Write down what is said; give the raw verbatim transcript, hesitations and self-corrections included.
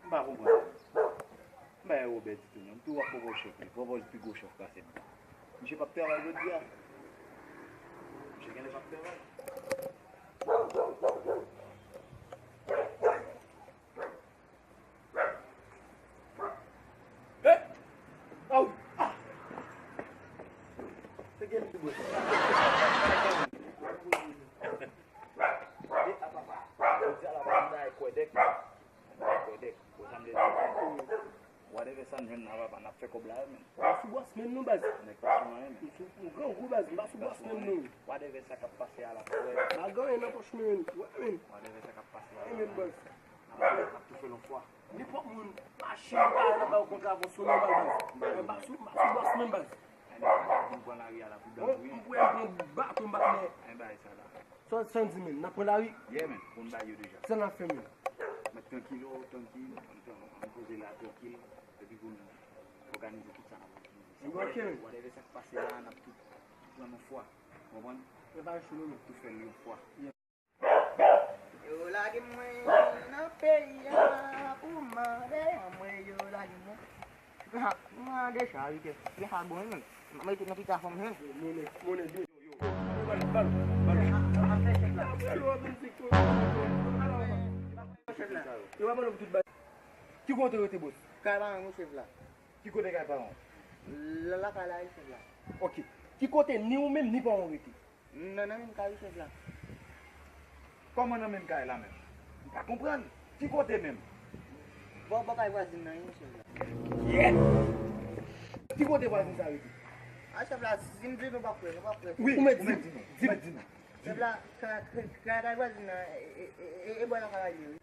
M pa konprann. M pa wè Wobè ditou non. M tou w ap pwopoze chèf li. Pwopoze pi gwo chèf pase m. Misye p ap travay jodi a. Misye genlè p ap travay. Hey! Oh! Ah! Se gen li bwe. E a papa. Jodi a la pa m bay kwè dèk. Bay kwè dèk. Ou sa m vle di? Whatever sa n jwenn nan papa, n ap fè kòb la wi, men. M pa sou bòs menm non baz. Nèg pa sou anyen, men. M sou m grangou baz, m pa sou bòs menm non. Whatever sa k ap pase a la pou wè. M pa gen anyen nan pòch mwen menm. Wè menm. Whatever sa k ap pase a la. Wi menm baz. N ap, n ap toufe l yon fwa. Nenpòt moun, machin, pa nan ba yo kontra pou sou non baz. M pa sou, m pa sou bòs menm baz. Anyen, m pran lari a la pou dan wi. M pou al pran baton m bat men. Anyen bagay sa la. Sa, sa n di menm, n ap pran lari? Yeah, man, pou n bay yo deja. Sa n ap fè menm? Mèt trankil, oh, trankil, ann, ann poze la, trankil, epi pou n òganize tout sa n ap òganize. Ok, man. Whatever sa k pase la, n ap tout pran yon fwa, konprann? Yo pa cho non. Tout fè l yon fwa. Yeah. Yo lage mwen nan peyi a pou mande mwen, yo lage mwen. Mwen deja, wi, ke, ke sa bon, wi, men. Mwen tout nan pita fòm, wi. Monnen, monnen, byen. Yo, yo, yo, yo, bal, bal, bal. Yo, ap vin di kou. Yo, ap vin di kou. Yo, ap vin di kou. Ki kote w rete, bòs? Kay paran mwen, chèf la. Ki kote kay paran w? La, lakay la, wi, chèf la. Ok. Ki kote ni ou menm, ni paran w rete? Nan, nan menm kay wi, chèf la. Kòman nan menm kay la menm? M pa konprann. Ki kote menm? Bò, bò kay vwazin nan wi, chèf la. Kiyès? Ki kote vwazin sa rete? A, chèf la, si m di nou pa kwè, nou pa kwè. Wi, ou mèt di nou. Di m, di m. Chèf la, ka, ka, ka, kay vwazin nan, e, e, e, e, e bò lakay li ye wi.